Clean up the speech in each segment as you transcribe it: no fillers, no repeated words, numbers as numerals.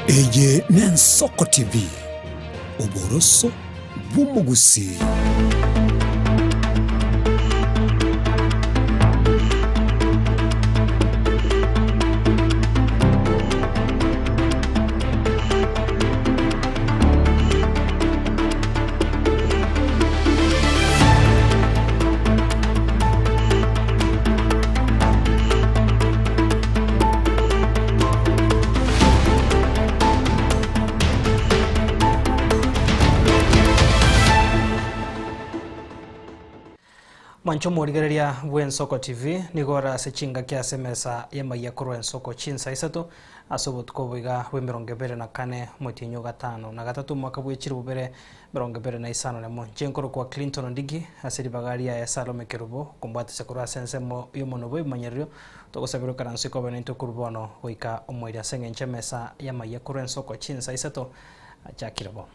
Eye n'Ensoko TV, oboroso bw'omogusii. Mwanche omorigereria bw'Ensoko TV, nigo ore ase chingaki ase emesa y'amaiya korwa Ensoko chinsa isato ase obotuko obo iga bw'emerongo ebere na kane omotienyi o gatano na gatato omwaka bwe chilifu bibere emerongo ebere na isano nemo. Inche nkorokwa Clinton Ondigi ase ribaga riaye Salome Kerubo okombwatisia korwa ase ensemo y'omonwa bw'ebimanyererio togosabera okaranso ikobe naintwe korwa bono goika omoerio ase engencho emesa y'amayia korwa ensoko chinsa isato achakire bono.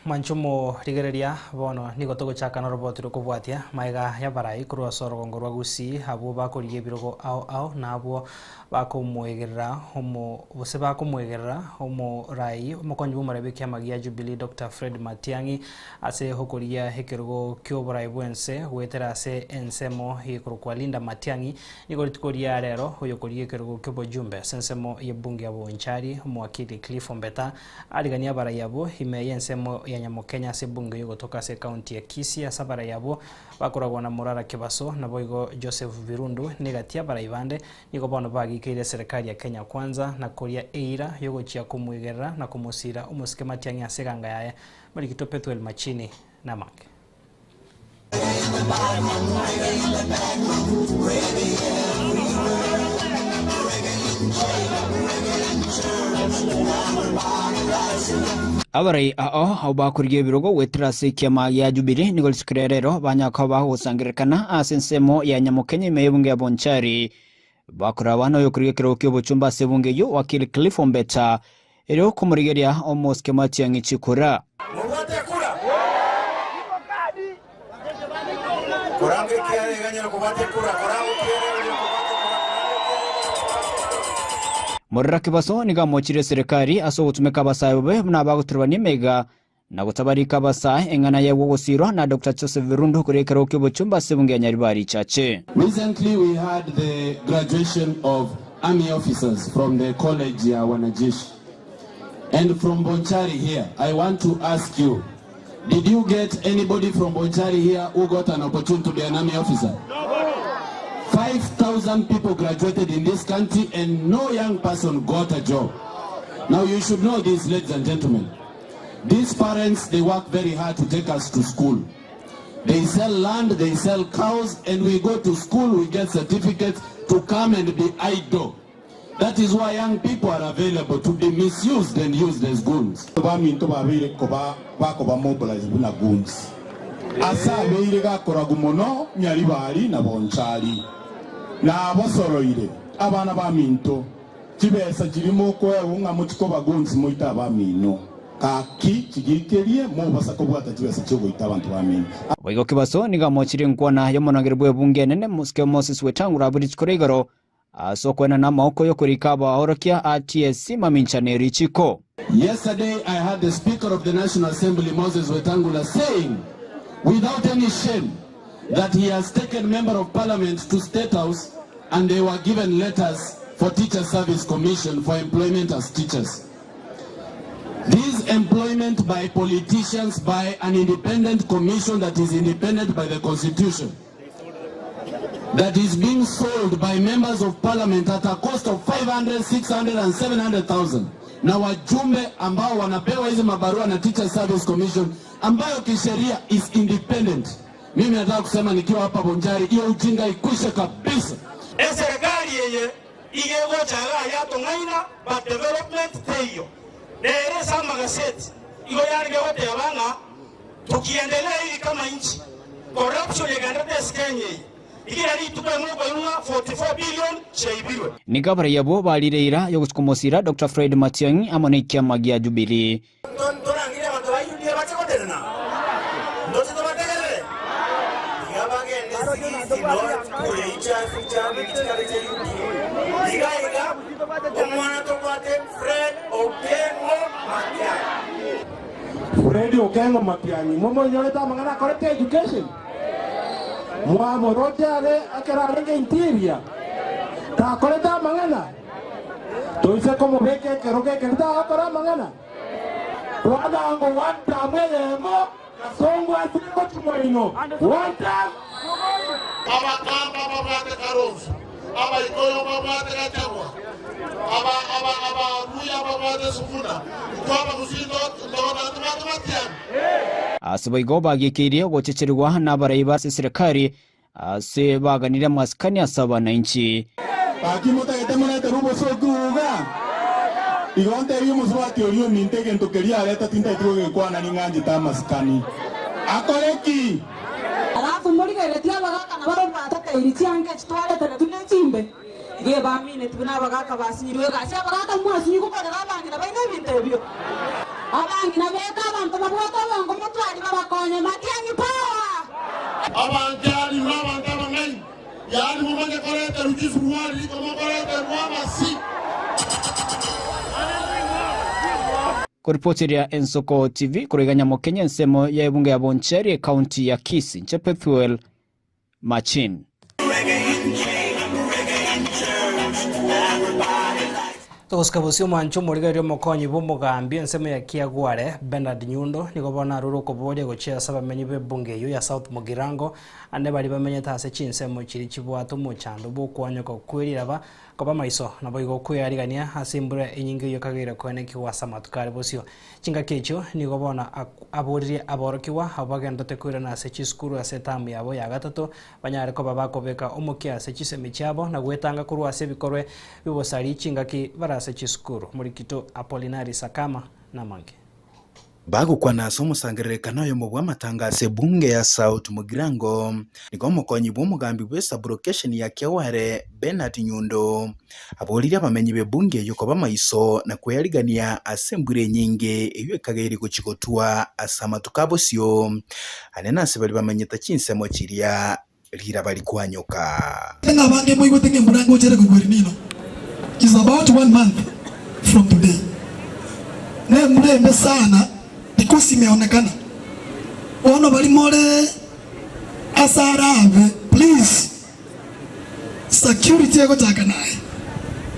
Mwanche omorigereria, bono nigo togochaka noroboti rw'okobwatia magega y'abarai korwa ase orogongo rwa Gusii, abwo bakorigia ebirogo ao ao, na abwo bakomoegerera omo gose bakomoegerera omorai omokonyi bw'omorai bw'ekiama gia Jubilee Doctor Fred Matiang'i ase okorigia ekerogo ki'oborai bw'ense goetera ase ensemo ekorokwa Linda Matiang'i Nigo rituko ria rero oyokorigia ekerogo ki'obojumbe ase ensemo y'ebunge ya Bonchari omowakili Cliff Ombeta Ariganie abarai abwo ime y'ensemo ya Nyamokenya ase ebunge y'ogotoka ase ekaunti ya Kisii ase abarai abwo bakoragwa na Morara Kebaso naboigo Joseph Birundu negati y'abarai bande nigo bono bagikeire eserekari ya Kenya Kwanza na koria eira yogochia komoigerera na komosira omosike Matiang'i ase eganga yaye Marikito Pethuel Machini namange. Abarai ao abwo bakorigia ebirogo goetera ase ekiama gia Jubilee nigo rituko ria rero banyara koba bagosangererekana ase ensemo ya Nyamokenya ime y'ebunge ya Bonchari. Bakorora abana oyokorigia ekerogo ki'obochumba ase ebunge eyio Wakili Cliff Ombeta erio komorigeria omosike Matiang'i chikura. Mobwate ekura? Koranga ekiara eganyare kobwata ekura, koranga okiere oria kobwata ekura, koranga ekiara eganyare kobwata ekura. Morera Kibaso nigo amochire eserekari ase ogotumeka abasae bobe buna abagoturubania emeiga na gotabarika abasae eng'ana yaigwa ogosiirwa na Doctor Joseph Birundu koria ekerogo ki'obochumba ase ebunge ya Nyaribari Chache. Recently we had the graduation of army officers from the college ya wanajeshi and from Bonchari here I want to ask you did you get anybody from Bonchari here who got an opportunity to be an army officer? 5,000 people graduated in this country and no young person got a job. Now you should know this, ladies and gentlemen. These parents, they work very hard to take us to school. They sell land, they sell cows, and we go to school, we get certificates to come and be idle. That is why young people are available to be misused and used as goons. Abaminto babeire koba bakoba mobilize buna goons. Ase abeire gakoragwa mono Nyaribari na Bonchari. Nabosoroire, abana baminto, Chibesa chiria mokoegwa ng'a mochie koba goons moite abamino, gaki chigiikerie mobasa kobwata chibesa chi'ogoita abanto bamino. Boigo Kibaso nigo amochirie enkwana y'omonogeri bw'ebunge enene Mosike Moses Wetangula abwo rituko ria igoro ase okoenana amaboko y'okorika abaorokia a TSC mamincha ne richiko. Yesterday I heard the Speaker of the National Assembly Moses Wetangula saying without any shame that he has taken Member of Parliament to State House and they were given letters for Teacher Service Commission for employment as teachers. This employment by politicians by an independent commission that is independent by the constitution that is being sold by members of parliament at a cost of 500, 600 and 700,000 na wajumbe ambao wanapewa hizi mabarua na Teacher Service Commission ambayo kisheria is independent. Mimi nataka kusema nikiwa hapa Bonchari, hiyo ujinga ikwishe kabisa. Eserekari eye iga egocha igaa yatong'aina but development teiyo. Nere ase amagaseti igo yarenge goteba ng'a tukiendelea hivi kama nchi, corruption egenderete ase Kenya eye, ikera rituko emo okoigwa ng'a 44 billion chiaibirwe. Nigo abarai abwo barire eira y'ogosuka omosira Doctor Fred Matiang'i amo nekiama gia Jubilee. Ntorangerie abanto ba UDA bache gotenena? Ntoche tobategerere? Tiga bagende Sigisi North kure ichafu chiabo chikabe chia UDA. Iga iga omwana tobwate Fred Okengo Matiang'i. Fred Okengo Matiang'i, momoinyorete amang'ana akorete education? Mwamoroche are ekero arenge interior? Takorete amang'ana? Toise komobeka ekerogo ekeri tagokora amang'ana? Bwanango one term eyemo, Kasongo asire gochia moino one term. Abakamba babwate Kalonzo, Abaikoyo babwate Gachagua, aba aba Abaluhya babwate Sifuna, intwe Abagusii ntogotaka tobwate Matiang'i. Ase boigo bagiikeirie ogochecherigwa nabarai ba eserekari Ase baganire amasikani ase abanainchi. Gaki motagete moreterwe obosooku iga? Igo ntebie omosubati oria ominto egento keria areta tintageti gogekwana ning'anchete amasikani. Akore ki? Alafu morigereretie abagaaka na barabwo batateiri chianga echi twareteretwe ne chimbe, igo ebamineti buna abagaaka basinyirwe egasi. Abagaaka mwasinywe gokorera abang'ina baino ebinto ebio. Abang'ina beka abanto babwate obongo motwari babakonye matiang'i power. Abanchani buna abanto abang'aini, yaani momanye koreterwa chisuruari riko mokoreterwa amasi. Koripoteria Ensoko TV korwa iga Nyamokenya ensemo ya ebunge ya Bonchari ekaunti ya Kisii, inche Pethuel Machin. Togosika bosio omwancho omorigereria omokonyi bw'omogambi ensemo ya Kiagware, Bernard Nyundo, nigo bono arure okoboria gochia ase abamenyi b'ebunge eyio ya South Mugirango ande baria bamenyete ase chinsemo chiria chibwate omochando bw'okoanyoka kw'eriraba koba maiso naboigo kwearigania ase embura enyinge eyio ekageire koenekigwa ase amatuko are bosio. Chingaki echio nigo bono aboririe aborokigwa abwo bagenderete koirana ase chisukuru ase etamu yabo ya gatato, banyare koba bakobeka omokia ase chisemi chiabo na gwetanga korwa ase ebikorwe bi'obosari chingaki bare ase chisukuru. Morikito Apolinari Sakama namange. Bagokwana ase omosangererekano oyomo bw'amatanga ase ebunge ya South Mugirango, nigo omokonyi bw'omogambi bw'esaburokesheni ya Kiaware, Bernard Nyundo, aboririe abamenyi b'ebunge eyio koba maiso na kweyarigania ase embura enyinge eyio ekageire gochia gotwa ase amatuko a bosio, ane nase baria bamenyete chinsemo chiria riraba rikwanyoka. Ng'a abange moigwete ng'a embura ngocha ere kogwa El Nino is about one month from today. Ne embura embe sana because imeonekana. Bono baria more ase arabe please security egochaka naye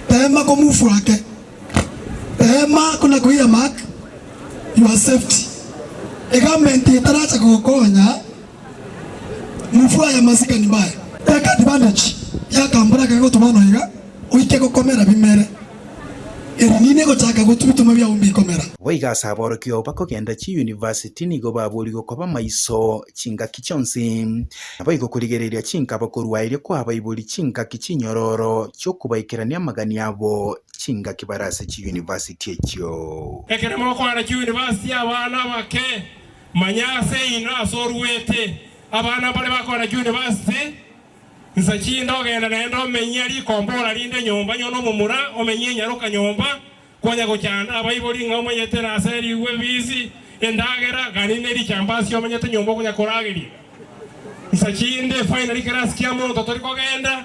tema ko move ake tema kona ko earmark your safety. Egovernment etaracha kogokonya. Move aya masikani maya. Take advantage y'akambura aka gagotwa bono iga, oike gokomera bimere. Eri nigo egochaka gotwa ebituma biao mbikomera. Boigo ase aborokigwa bakogenda chiyunivasiti nigo baborigwe koba maiso chingaki chionsi, naboigo korigereria chinkaba korwa erio kwabaibori chingaki chinyororo chi'okobaikerania amagani abo chingaki bare ase chiyunivasiti echio. Ekero mokwana chiyunivasiti abana abake Manya ase inwe ase oruete, abana baria bakogenda chiunivasiti, inse chinde ogenda naende omenyie rikombora rinde nyomba nyone omomura, omenyie enyaroka nyomba, konya gochanda abaibori ng'a omanyete nase erigwe ebisi, endagera, gani ne richambasi omenyete nyomba okonya korageria. Inse chinde finally ekerasi kia monto tori kogenda,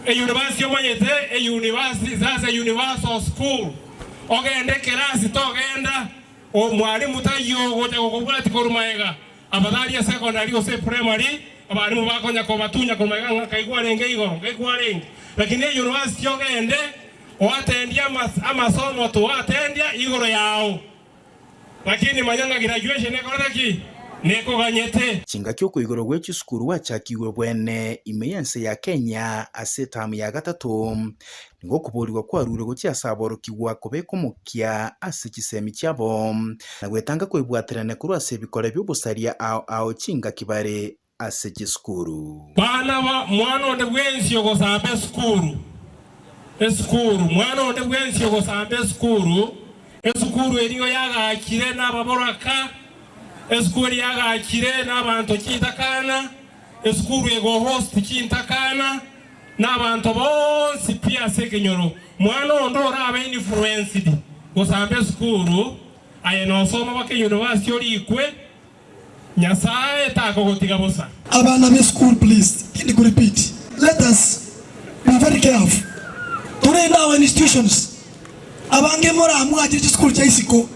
eyunivasiti omanyete, eyunivasiti sasa universal school, ogende ekerasi togenda. Omwalimu taiyo ogocha gokobwatia korwa magega, abatari esekondari gose eprimary, abalimu bakonya kobatunya korwa magega ng'a nkai kwarenge igoro, nkai kwarenge. Lakini eyunivasiti ogende oatendie amasomo toatendia igoro yao. Lakini manya ng'a graduation ekorete ki? Nekoganyete. Chingaki okoigorwa gwe chisukuru gwachakigwe bwene ime y'ense ya Kenya ase etamu ya gatato, Nigo okoboorigwa kwarure gochia ase aborokigwa kobeka omokia ase chisemi chiabo, na gwetanga koibwaterania korwa ase ebikore bi'obosaria ao ao chingaki bare ase chisukuru. Bana ba mwana onde bwensi ogosamba esukuru, esukuru, mwana onde bwensi ogosamba esukuru, esukuru eria oyagachire nababoraka, esukuru eria yagachire nabanto chintakana, esukuru egohost chintakana, Na abanto bonsi pi ase ekenyoro, mwana onde orabe influenced gosamba esukuru, Aye nosome baka eyunivasiti orikwe, Nyasae takogotiga bosa. Abana be school please tindi ku repeat let us be very careful torende our institutions abange moramwachire chisukuru chia isiko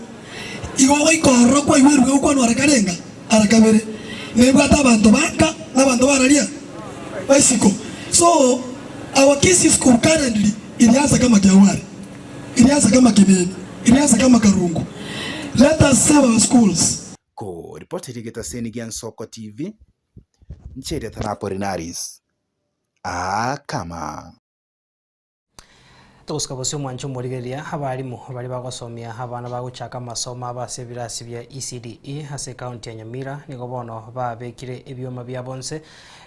igo ogoika ororo kwaigwerwe gokwanwa ara karenga ara kabere nebwate abanto banka na abanto bararia ba isiko so our Kisii school currently iriansa kama Kiaware iriansa kama Kimini iriansa kama Karungu let us save our schools. Ko ripoti getaseni gia Nsoko TV, Ncheria Tanapolinaris, Akama. Togosika bosio omwancho omorigereria abalimu baria bagosomia abana bagochaka amasomo abo ase ebirasi bia ECDE ase ekaunti ya Nyamira nigo bono babekire ebioma biabo nse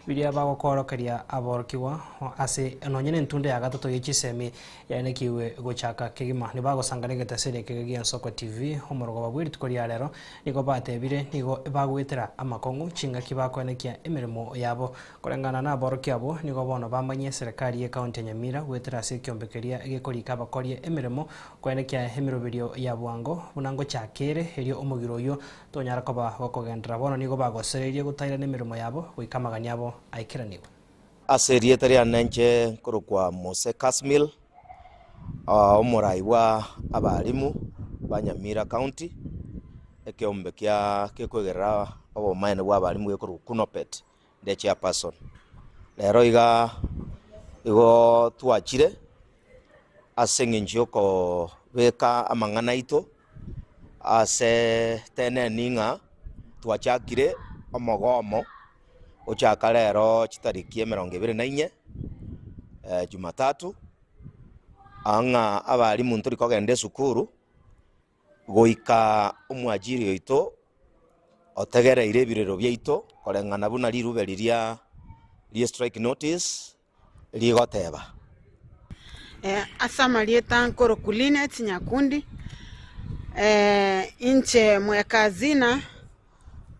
biria bagokoorokeria aborokigwa ase nonye na entunda ya gatato ye chisemi yaenekiwe gochaka kegima. Nibagosangana egetaseri ekege gia Nsoko TV omorogoba bwe rituko ria rero Nigo batebire, Nigo bagoetera amakong'u chingaki bakoenekia emeremo yabo. Koreng'ana naborokia abwo, nigo bono bamanyie eserekari y'ekaunti ya Nyamira goetera ase ekiombe keria gekorika abakorie emeremo koenekia emeroberio ya bwango buna ngochaka ere, erio omogiro oyio tonyara koba gokogenderera. Bono nigo bagosereirie gotairana emeremo yabo goika amagani abo aikeranigwe. Ase erieta riane inche nkorokwa Mose Kasmil, omorai bwa abalimu ba Nyamira County, ekeombe kia gekwegerera obomaene bwa abalimu gekorokwa KUNOPET, nde chairperson. Rero iga igo twachire ase eng'encho ya okobeka amang'ana aito ase teneni ng'a twachakire omogomo. Gochaka rero chitariki emerongo ebere na inye, jumatatu, ng'a abalimu ntori kogenda esukuru, goika omwajiri oito otegereire ebirero biaito koreng'ana buna rirube riria rie strike notice rigoteba. Ase amarieta nkorokwa Linet Nyakundi, inche mwekazina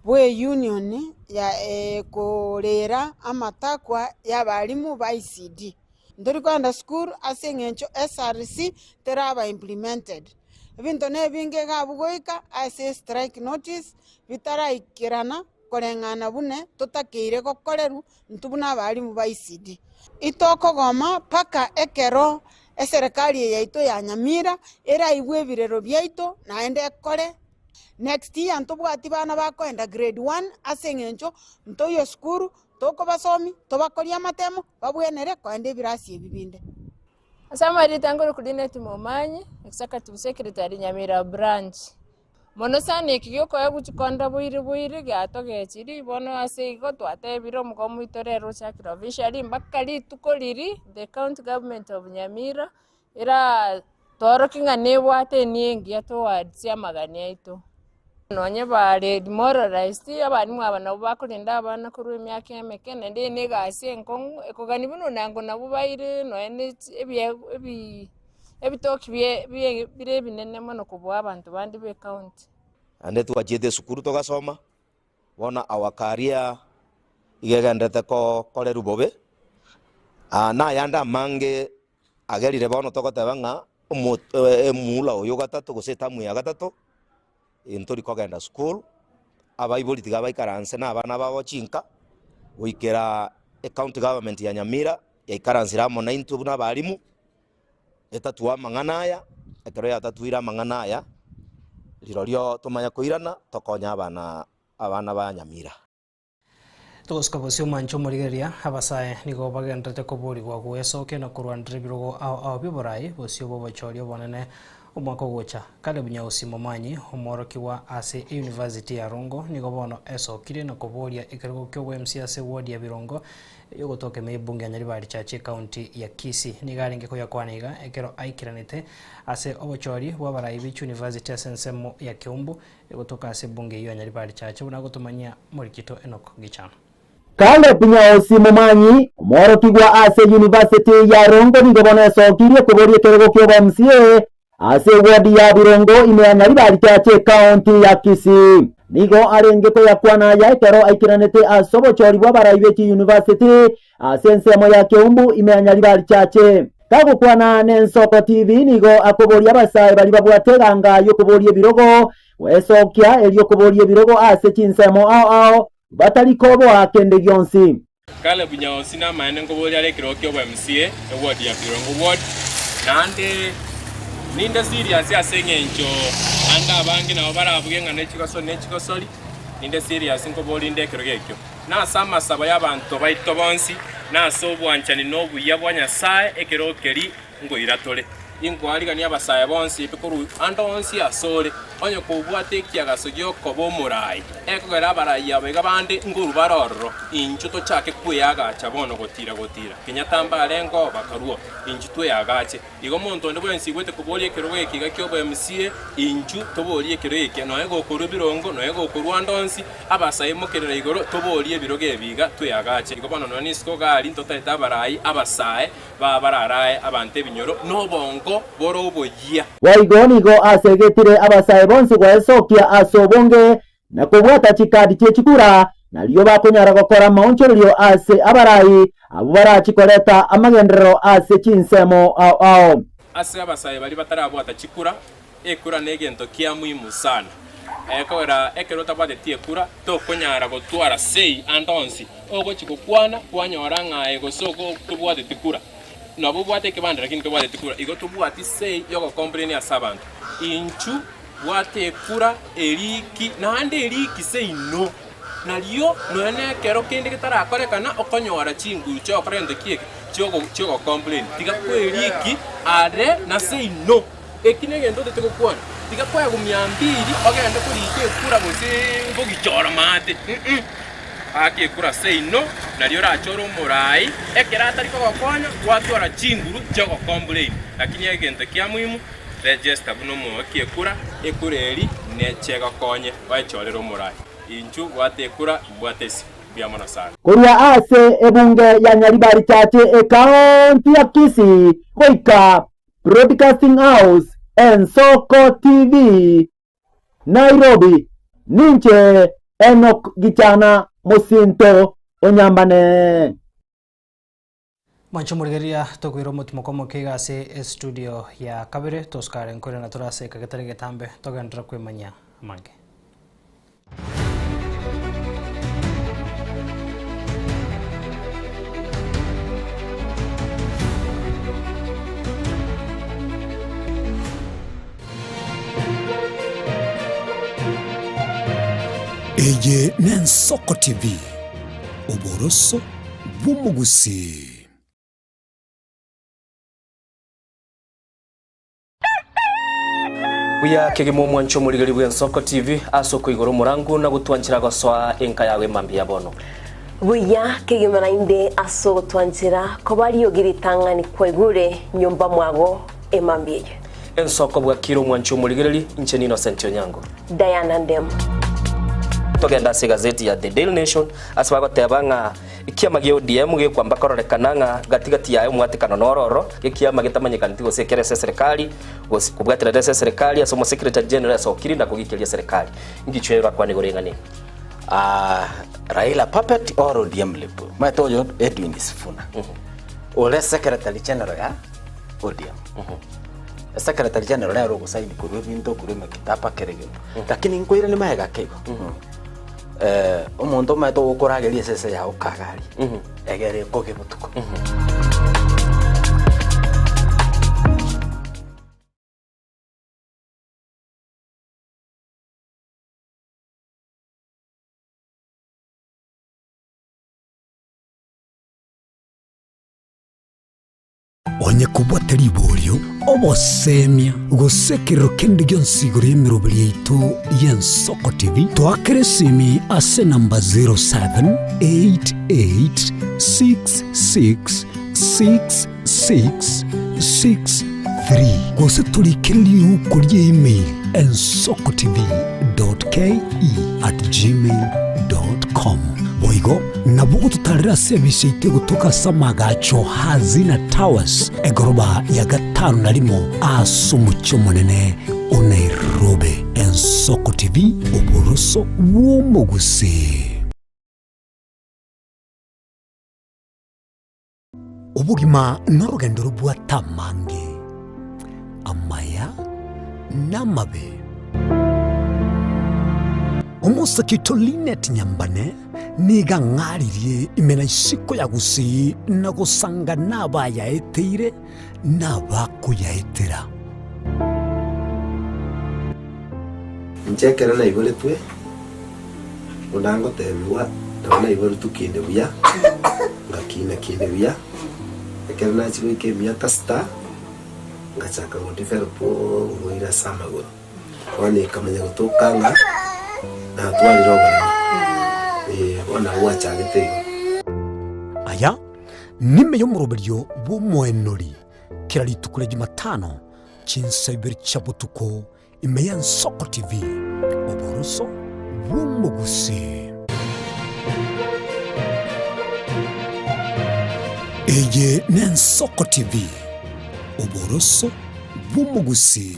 bw'eunion ya ekorera amatakwa y'abalimu ba ECD. Ntori kogenda sukuru ase eng'encho SRC teraba implemented. Ebinto nebinge iga abwo goika ase strike notice bitaraikerana koreng'ana buna totakeire gokorerwa Intwe buna abalimu ba ECD, itokogoma mpaka ekero eserekari eye yaito ya Nyamira eraigwe ebirero biaito naende ekore. Next year ntobwati bana bakoenda grade one ase eng'encho ntoiyo sukuru, tokobasomi, tobakorie amatemo, babwenere koenda ebirasi ebi binde. Ase amarieta nkorokwa Linet Momanyi, Executive Secretary Nyamira Branch. Mono sana eki giokoegwa chikonda boire boire giatogechiri, bono ase igo twatebire omogomo oito rero ochakire officially mpaka rituko riria the county government of Nyamira era toorokie ng'a nebwate enia engiya towards amagani aito. Nonye bare demoralized, abalimu aba nabo bakorenda abana korwa emiaka emeke naende eye na egasi enkong'u ekogania buna onango nabo baire nonye na echi ebiegwa ebi. Ebitoki bire ebinene mono kobua abanto bande b'ecounty. Naende twachiete esukuru togasoma, bono our career iga egenderete kokorerwa bobe, na ayande amange agerire bono togoteba ng'a omuula oyo gatato gose etamu ya gatato, ntori kogenda sukuru, abaibori tiga baikaranse na abana babo chinka, goikera ecounty government ya Nyamira yaikaransire amo naintwe buna abalimu. Etatue amang'ana aya, ekero yatatuire amang'ana aya, rirorio tomanye koirana tokonye abana abana ba Nyamira. Togosuka bosio omwanche omorigereria, abasae nigo bagenderete koborigwa goesokia na korwanera ebirogo ao ao bi'oborai bosio bw'obochori obonene omwaka ogocha. Caleb Nyausi Momanyi, omworokigwa ase eyunivasiti ya Rongo, nigo bono esokire na koboria ekerogo ki'oboMC ase ward ya Birongo Eyogotoka ime y'ebunge ya Nyaribari Church Ekaunti ya Kisii. Nigo arenge koyakwana iga ekero aikeranete ase obochori bw'abarai be chiuniversity ase ensemo ya Keumbu egotoka ase ebunge eyio ya Nyaribari Church buna agotomanyia Morikito Enock Gichana. Caleb Nyaosi Momanyi, omworokigwa ase University ya Rongo nigo bono esokirie koboria ekerogo ki'obo MCA Ase ewodi ya Birongo ime ya Nyaribari Church Ekaunti ya Kisii. Nigo arenge koyakwana aya ekero aikeranete ase obochori bw'abarai be chiyunivasiti ase ensemo ya Keumbu ime ya Nyaribari Church. Kagokwana n'Ensoko TV nigo akoboria abasae baria babwate eganga y'okoboria ebirogo. gwesokia erio koboria ebirogo ase chinsemo ao ao batari koboa kende gionsi. Caleb Nyaosi namaene nkoboria are ekerogo kia obo MCA eward ya Birongo ward naende ninde serious ase eng'encho ande abange nabo barabuge ng'a nechigosori nechigosori ninde serious nkoboria inde ekerogo ekio. Nase amasabo y'abanto baito bonsi, nase obwanchani na obuya bwa Nyasae ekerogo keria Ngoira tore. Inkoariganie abasae bonsi ebi korwa ande onsi asore, onye kobwate ekiagaso gi'okoba omorai, ekogera abarai aba iga bande nkorwa bare ororo, inchuo tochake kweagacha bono gotira gotira. Kenyatta mbarenge oo bakarua, inchuo tweagache. Igo monto onde bwensi igwete koboria ekerogo eke iga ki'obo MCA, inchuo toborie ekerogo eke, nonya gokorwa ebirongo, nonya gokorwa ande onsi, abasae mokerera igoro, toborie ebirogo ebi iga tweagache. Igo bono nonya nisiko gari ntotaete abarai abasae, Babararae abanto ebinyoro nobongo bore oboyia. Boigo nigo asegetire abasae bonsi gwesokia ase obonge na kobwata chikadi chie chikura, nario bakonyara gokora amaonchorerio ase abarai abwo barachi koreta amagenderero ase chinsemo ao ao. Ase abasae baria batarabwata chikura, ekura negento kia muhimu sana. Ekogera ekero otabwateti ekura tokonyara gotwara say ande onsi. Ogochia gokwana kwanyora ng'a aye gose ogo tobwateti kura. Nabo obwate ekebande lakini tobwateti kura. Igo tobwati say yogocomplain ase abanto. Inchu bwata ekura eriki naende eriki seino. Nario nonya nekero kende getarakorekana okonyora chinguru chiogokora gento ki eke chiogo chiogocomplain. Tiga kweriki are na seino. Eki negento otete gokwana. Tiga kwegumia mbiri ogende korika ekura gose ngogichora maate. Umm. Aka ekura seino, nario orachore omoraai, ekero atari kogokonya, gwatwara chinguru chi'ogokomplain. Lakini egento kia muhimu, register buna omoaki ekura, ekura eri nechegokonye oechorere omoraai. Inchu bwata ekura, mbwate esiko. Mbuya mono sana. Korwa ase ebunge ya Nyaribari Church ekaonti ya Kisii goika Broadcasting House, Ensoko TV, Nairobi, Ninche Enock Gichana mosinto o Nyambane. Mwanche omorigereria tokoira omotimoko omoke iga ase estudio ya kabere tosukare nkorera tore ase eka getari getambe togenderere kwemanyia amange. Eye n'Ensoko TV, oboroso bw'omogusii. Buya kegima omwancho omorigeri bw'Ensoko TV ase okoigora omorango na gotwanchera gosoa enka yago emambia ya bono. Buya kegima naende ase ogotwanchera koba riogi ritang'ani kwaigure nyomba mwago emambia eye. Ensoko bwakire omwancho omorigereri, inche n'Innocent Onyango. Diana Ndemo. Togende ase egazeti ya The Daily Nation ase bagoteba ng'a Ekiama gia ODM gekwamba kororekana ng'a gati gati yaye omwatekano noro ororo, ekiama getamanyekaneti gose ekere ase eserekari, gose kobwaterera ase eserekari ase omosecretary general asokire na kogikeria eserekari. Ngichwe orakwane igoro ing'ana eye? Ah, Raila puppet or ODM lip. Maete oyo Edwin Sifuna. Ore secretary general ya ODM. Secretary general nere ogosaini korwa ebinto korwa emekitaba kera egento. Lakini nkoirani magega ake igo. Omonto omanyete ogokorageria esese yao kagaria, egere ekoge botuko. Onye kobwate riborio, obosemia, gose ekerero kende gionsi igoro y'emeroberi yaito y'Ensoko TV, toakere esimi ase enamba 0788666663 gose torikere riuko rie email ensokotv.ke@gmail.com. Boigo Nabo gototarera ase emisa yaito egotoka ase amagacho Hazina Towers, egoroba ya gatano na rimo ase omochie omonene o Nairobi. Ensoko TV, oboroso bw'omogusii. Obogima norogendo robwate amange, amaya na amabe. Omosake oito Linet Nyambane nigo ang'aririe ime na isiko ya Gusii na gosanga nabayaeteire na abakoyaetera. Inche ekero naiboretwe, buna ngotebigwa, nabo naiboretwe kinde buya, ngakina kinde buya, ekero nachia goika emiaka sita, ngachaka go develop oborwaire ase amagoro. Bono ekamanya gotoka ng'a natwarire oboremo, eh, bono nabo gwachagete igo. Aya nime y'omoroberio bw'omoenori kera rituko ria Jumatano chinsa ibere chia botuko ime y'Ensoko TV, oboroso bw'omogusii. Eye n'Ensoko TV, oboroso bw'omogusii.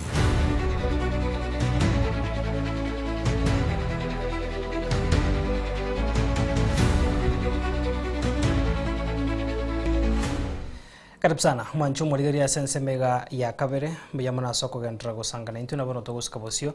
Karibu sana mwanche omorigereria ase ensemo iga ya kabere, mbuya mono ase okogenderera gosangana intwe nabo notogosika bosio.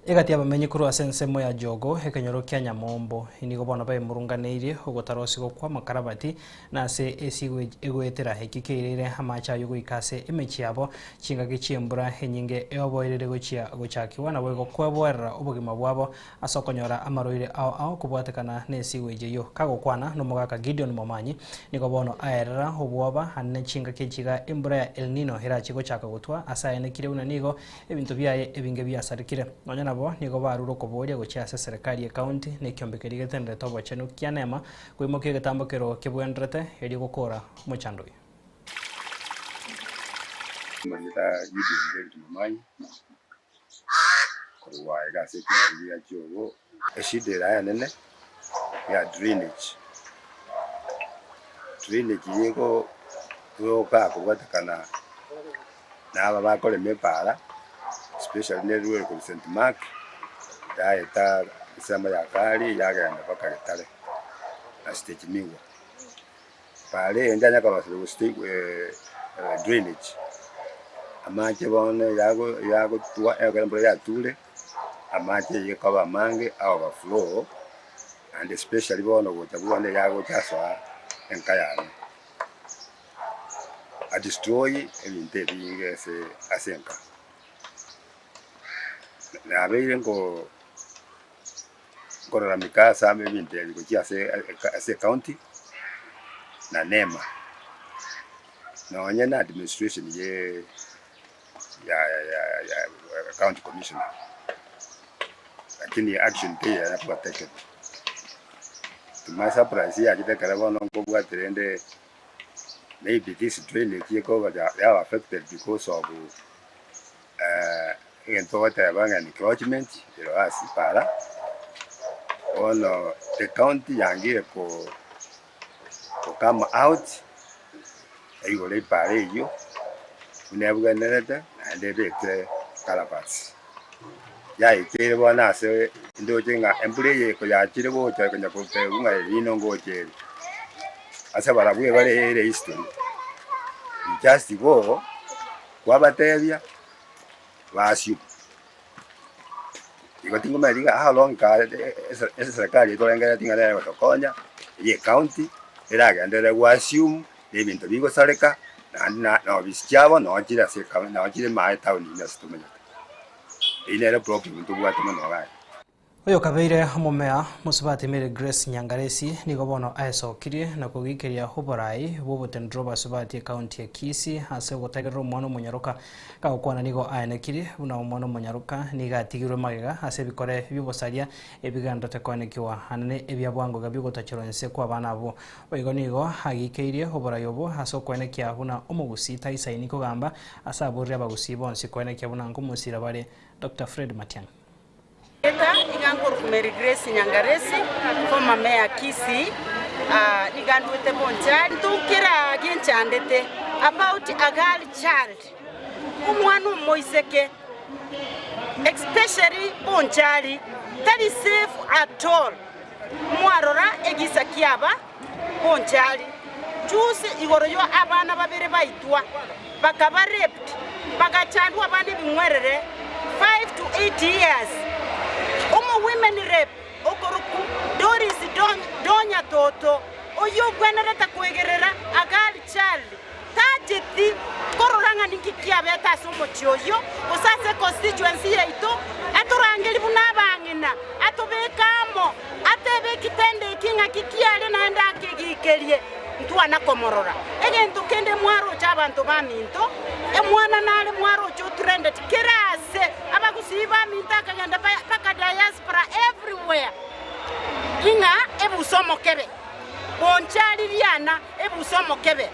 Egati y'abamenyi korwa ase ensemo ya Jogoo, ekenyoro kia Nyamombo, nigo bono baemurunganeirie ogotarosigwa kw'amakarabati na ase esigo egoetera ekio kiaireire amache ayio goika ase emechie yabo chingaki chi'embura enyinge eoboerire gochia gochakigwa naboigo kweboerera obogima bwabo ase okonyora amarwaire ao ao kobwatekana nesigo eyio. Kagokwana nomogaka Gideon Momanyi, nigo bono aerera obwoba ane chingaki echiga embura ya El Nino erachie gochaka gotwa ase aenekire buna nigo ebinto biaye ebinge biasarekire. Nonya nabo nigo barure okoboria gochia ase eserekari y'ecounty na ekiombe keria getenderete obochenu kia nema koimokia egetambo kero kebwenderete erio gokora omochando oyo. Amarieta a Gideon David Momanyi, korwa iga ase ekenyoro gia Kiogo. Eshida ere enene ya drainage, drainage nigo egokaa kobwatekana na aba bakorema epaara especially nerure korwa St Mark yaeta ensemo ya Kari yagenda mpaka Getare na stage Migwa. Paara eye ntanya koroseria gose drainage, amache bono yago yagotwa ekero embura yature, amache eywo ekoba amange a overflow and especially bono gocha bono yagocha asoa enka yane, a destroy ebinto ebinge ase ase enka. Nabeire nko. Nkorarameka ase ebinto ebi gochia ase ase ecounty na nema, nonye na administration ye ya ya ya county commissioner, lakini action teiyo yakuba taken. To my surprise yachete ekero bono nkobwati rende maybe this drainage ekoba yaba affected because of Egento ogoteba ng'a encroachment ero ase para, bono ecounty yangire ko ko come out, eigore epara eyio buna ebwenerete naende ebeke culverts. Yaikeire bono ase ndoche ng'a embura eye koyachire gocha konya kotebwa ng'a erino ngocha ere, ase barabwo ebare ere history, you just go kwabatebia. Basio. Igo tingomanyeti ng'a how long ka eserekari ekorengereretie ng'a nere egotokonya, eye ecounty, eragenderere go assume na ebinto bigosareka, naende na na ofisi chiabo noo chire ase ecounty noo chire ime aa etown ime ase tomenyete. Eyio nere problem tobwate mono igaa. Oyokabeire omomea mosubati Mary Grace Nyangaresi nigo bono aesokirie na kogikeria oborai bw'obotenenera obasubati ekaunti ya Kisii ase ogotegerera omwana omonyaroka. Kagokwana nigo aenekirie buna omwana omonyaroka nigo atigirwe magega ase ebikore bi'obosaria ebigenderete koenekiwa anene ebia bwango iga bi'ogotacherwa inse kw'abana abwo. Boigo nigo agikeirie oborai obo ase okoenekia buna omogusii taisaini kogamba ase aborire abagusii bonsi koenekia buna nkomosira bare Doctor Fred Matiang'i. Eta iga nkorokwa Mary Grace Nyangaresi, former mayor Kisii, niga ndwete Bonchari. Into nkera ginchandete about a girl child, omwana omoiseke especially Bonchari tari safe at all. Mwarora egisa kiaba Bonchari juzi igoro yo abana babere baitwa bakaba raped bagachandwa abana ebing'werere 5 to 8 years omo women rape. Donya Toto, oyio obwenerete koegerera a girl child, tacheti korora ng'a ninki kiabete ase omochie oyio, gose ase econstituency yaito, atorangerie buna abang'ina, atobeke amo, atebe ekitendo eki ng'aki kiaria naende akegikerie, ntwana komorora. Egento kende mwaroche abanto baminto, omwana nare mwaroche otrended kera ase, abagusii baminto akagenda mpaka diaspora everywhere, ing'a ebusa omokebe, bonchari riana ebusa omokebe.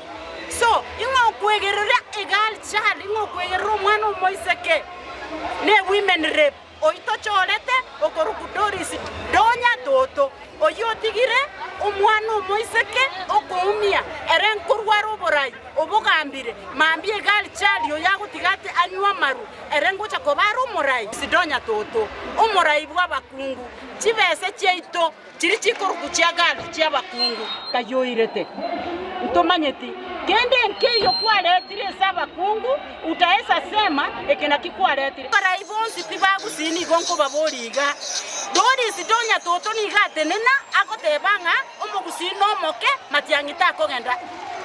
So, ing'a okwegerera a girl child, ing'a okwegerera omwana omoiseke, ne women rep. Oyio tochorete okorokwa Doris Donya Toto, oyio otigire omwana omoiseke okoumia, ere nkorware oborai obogambire, mambia egari chari oyo agotiga ati anywe amaru, ere ngocha koba are omorai. Donya Toto, omorai bw'abakungu, chibesa chiaito Chiria chikorokwa chia gari chi'abakungu kayoirete, ntomanyeti kende nkeiyo kwaretire ase abakungu, utaesa sema eke naki kwaretire. Abarai bonsi tibagusii nigo nkobaboria iga, Doris Donya Toto nigo atenena agoteba ng'a omogusii nomoke Matiang'i takogenda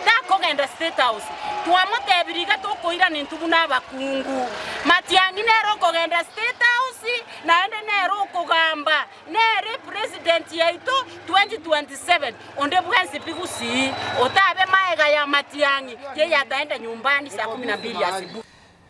takogenda State House. Twamotebirie iga tokoirana intwe buna abakungu. Matiang'i nere okogenda State House naende nere okogamba. Nere president yaito 2027 onde bwensi pi gusii otabe maega ya matiang'i yeye ataenda nyumbani saa kumi na mbili asibuhi.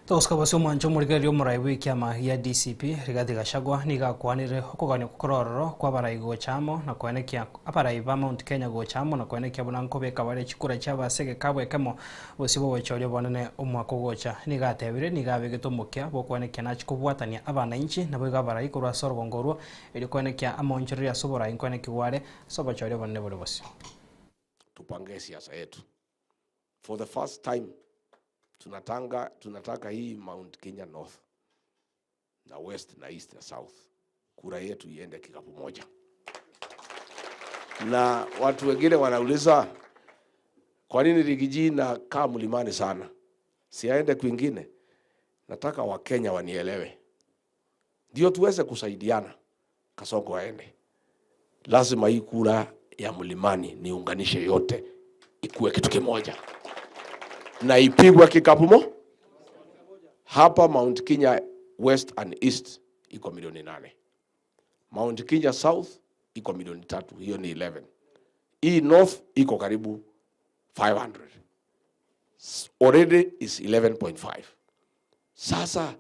Togosika bosio omwancho omorigereria omorai bw'ekiama gia DCP Rigathi Gachagua nigo akwanire okogania korwa ororo kwa abarai gocha amo na koenekia abarai ba Mount Kenya gocha amo na koenekia buna nkobeka bare chikura chiabo ase egekabu ekemo Bosio bw'obochori obonene omwaka ogocha. Nigo atebire, Nigo abegete omokia bw'okoenekia nachie kobwatania abanainchi, naboigo abarai korwa ase orogongo orwo, erio koenekia amaonchorerio ase oborai nkoenekigwa are ase obochori obonene bore bosio. Tupange siasa yetu. For the first time tunatanga, tunataka hii Mount Kenya North na West na East na South kura yetu iende kikapu moja. Na watu wengine wanauliza kwa nini Rigiji na kaa mlimani sana, siaende kwingine? Nataka Wakenya wanielewe, ndio tuweze kusaidiana. Kasongo aende, lazima hii kura ya mlimani niunganishe yote ikuwe kitu kimoja na ipigwe kikapu mo hapa Mount Kenya West and East iko milioni 8. Mount Kenya South iko milioni 3, hiyo ni 11. Hii North iko karibu 500. Already is 11.5. Sasa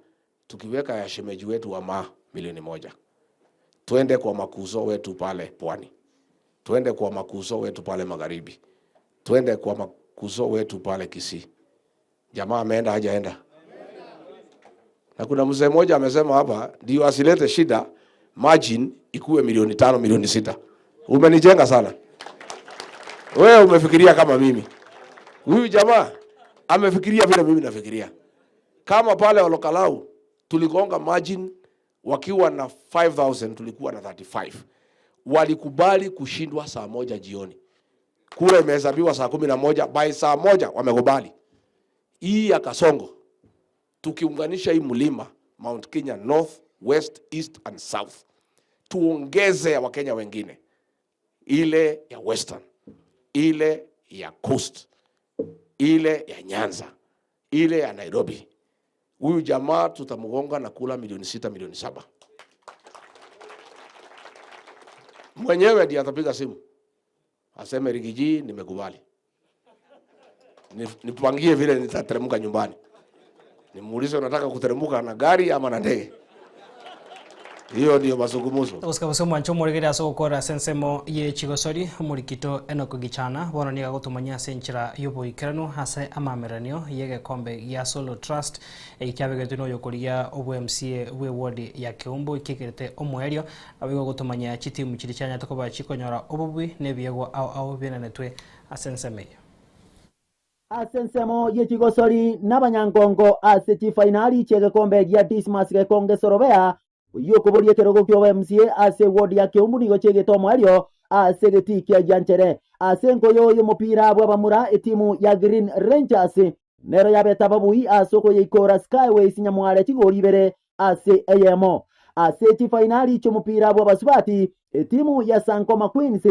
tukiweka ya shemeji wetu wa ma milioni 1, twende kwa makuzo wetu pale pwani, twende kwa makuzo wetu pale magharibi, twende kwa makuzo wetu pale Kisii. Jamaa ameenda hajaenda? Na kuna mzee mmoja amesema hapa ndio asilete shida, margin ikuwe milioni 5, milioni 6. Umenijenga sana wewe, umefikiria kama mimi. Huyu jamaa amefikiria vile mimi nafikiria. Kama pale Olokalau tuligonga margin wakiwa na 5000 tulikuwa na 35. Walikubali kushindwa saa 1 jioni. Kura imehesabiwa saa 11, by saa 1 wamekubali. Hii ya Kasongo tukiunganisha hii mlima Mount Kenya North, West, East and South, tuongeze ya Wakenya wengine, ile ya Western, ile ya Coast, ile ya Nyanza, ile ya Nairobi. Huyu jamaa tutamgonga na kula milioni 6, milioni 7. Mwenyewe ndiye atapiga simu aseme Rigiji, nimekubali, nipangie vile nitateremka nyumbani. Nimuulize unataka kuteremka na gari ama na ndege? Hiyo ndio mazungumzo. Gosika gose omwancho omorigereria ase ogokora ase ensemo ye chigosori omorikito Enock Gichana bono nigo agotomanyia ase enchera y'oboikeranu ase amameranio y'egekombe gia Solo Trust eki kiabegetwe na oyokorigia obwe MCA bwe ward ya Keumbu ekiakerete omoerio naboigo ogotomanyia chitimu chiria chianyarete koba chikonyora obobui na ebiegwa ao ao bienanetwe ase ensemo eyio. Ase ensemo ye chigosori nabanyangongo ase chifainali chi'egekombe gia Dismas Gekonge Sorobea, oyio okoboria ekerogo ki'obo MCA ase eward ya Keumbu nigo chiegete omoerio ase egetii kia Gianchere. Ase enkoyo y'omopira bw'abamura etimu ya Green Rangers nero yabete ababui ase okoyeikora Skyways Nyamware chigori ibere ase eyemo. Ase chifainali chi'omopira bw'abasubati, etimu ya Sankoma Queens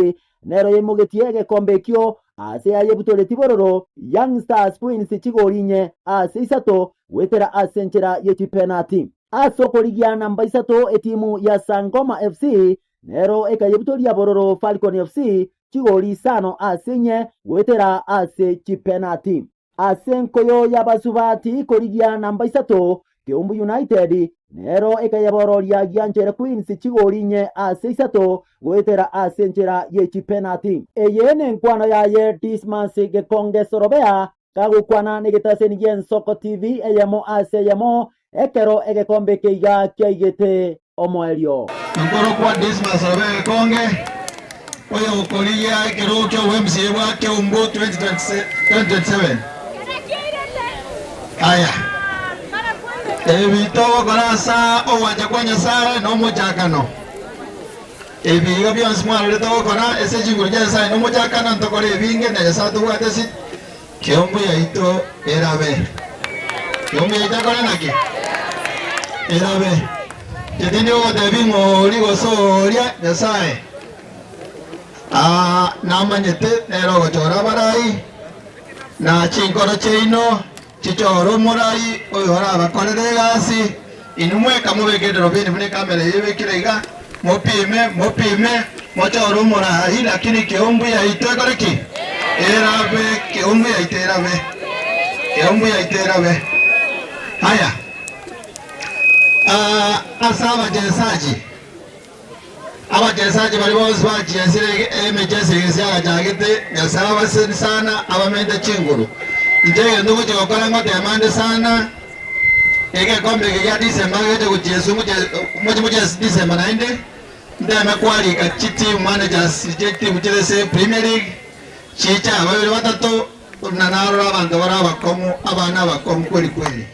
nero yaimogetie egekombe ekio ase ayebutoreti bororo Young Stars Queens chigori inye ase isato goetera ase enchera ye chipenati. Ase okorigia namba isato etimu ya Sangoma FC nero ekayebutoria bororo Falcon FC chigori isano ase inye goetera ase chipenati. Ase enkoyo y'abasubati korigia namba isato, Keumbu United nero ekayebororia Gianchere Queens chigori inye ase isato goetera ase enchera ye chipenati. Eye nenkwano yaye Dismas Gekonge Sorobea kagokwana negetaseni gi'Ensoko TV eyemo ase eyemo ekero egekombe eke iga kiaigete omoerio. Nkorokwa Dismas Sorobea Gekonge, oyokorigia ekerogo kia obo-MCA bwa Keumbu 2027. Aya, ebi togokora ase ogwancha kwa Nyasae nomochakano. Ebi iga bionsi mwarorire togokora ase chinguru chia Nyasae nomochakano, ntokore ebinge, na Nyasae atobwate ase keumbu yaito erabe. Keumbu yaito ekore naki? Erabe. Inche tindi gogotebia ng'a oria gose oria, Nyasae aa namanyete nere ogochora abarai, na chinkoro chiaino chichore omorai oyo orabakorere egasi. Inwe mweka mobeke edorobini buna ekamera eye ebekire iga, mopime, mopime, mochore omorai, lakini keumbu yaito ekore ki? Erabe, keumbu yaito erabe, keumbu yaito erabe. Haya, ah, ase abachesaji, abachesaji baria bonsi bachiesire emechieso eye gose yagachagete, Nyasae abasesenie sana, abamente chinguru. Inche egento ngochia gokora ngotema nde sana, Egekombe eke gia December geche gochia Yeso ngochia moche mochie December naende nteme kwarika chi team managers chie chitimu chire ase Premier League chiche aba babere batato buna narora abanto bare abakong'u abana abakong'u kweri kweri.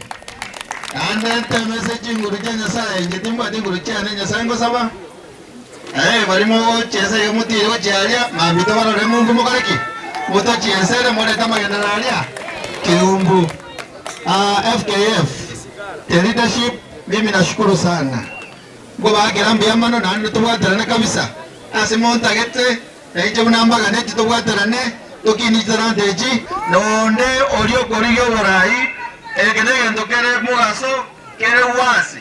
Naende nteme ase chinguru chia Nyasaye inche timbwati nguru chiane Nyasaye ngosaba eh baria mogochiesa iga motiire gochia aria mambia tobarore ng'umbu mokore ki? Motochiesere morete amagenderero aria keumbu. FKF, the leadership, mimi nashukuru sana. Nkobakera mbuya mono naende tobwaterane kabisa ase montagete na inche buna mbaganetie tobwaterane tokinie chitalanta echi na onde oria okorigia oborai eke negento kere mogaso kere wasi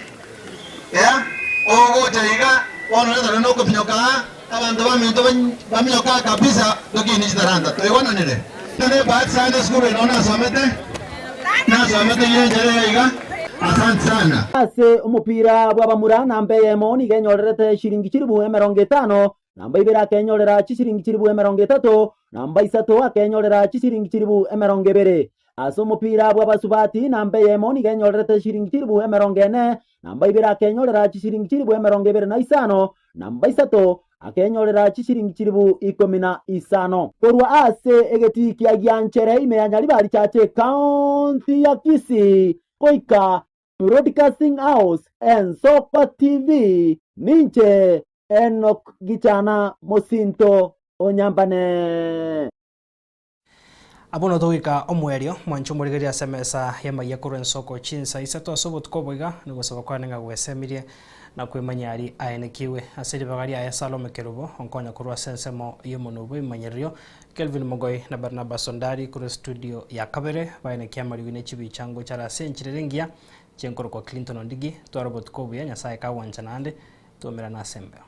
yeah ogocha iga bono retana nokominyoka aa abanto baminto baminyoka aa kabisa tokinie chitalanta toigwananire. Ne bahati sana esukuru eye nonye nasomete, nasomete iga enchera eye iga, asante sana. Ase omopira bw'abamura namba eyemo nigo enyorerete shilingi chilifu emerongo etano, namba ibere akenyorera chisiringi chilifu emerongo etato, namba isato akenyorera chisiringi chilifu emerongo ebere. Ase omopira bw'abasubati namba eyemo nigo enyorerete shilingi chilifu emerongo ene, namba ibere akenyorera chisiringi chilifu emerongo ebere na isano, namba isato akenyorera chisiringi chilifu ikomi na isano. Korwa ase egetii kia Gianchere ime ya Nyaribari Church Ekaunti ya Kisii goika Broadcasting House Ensoko TV, ninche Enock Gichana mosinto o Nyambane. Abwo notogoika omoerio, mwanche omorigererie ase emesa y'amayia korwa ensoko chinsa isato ase obotuko obo iga, nogosaba kwane ng'a gwesemirie na kwemanyia aria aenekigwe. Ase ribaga riaye Salome Kerubo, onkonya korwa ase ensemo y'omonwa bw'ebimanyererio, Kelvin Mogoi na Barnabas Ondari korwa estudio ya kabere, baenekia amariogi ne chibicha ngocha are ase enchera ere engiya, chi'enkorokwa Clinton Ondigi. Tware obotuko obuya, Nyasae kagwancha naende, twaumerane ase embeo.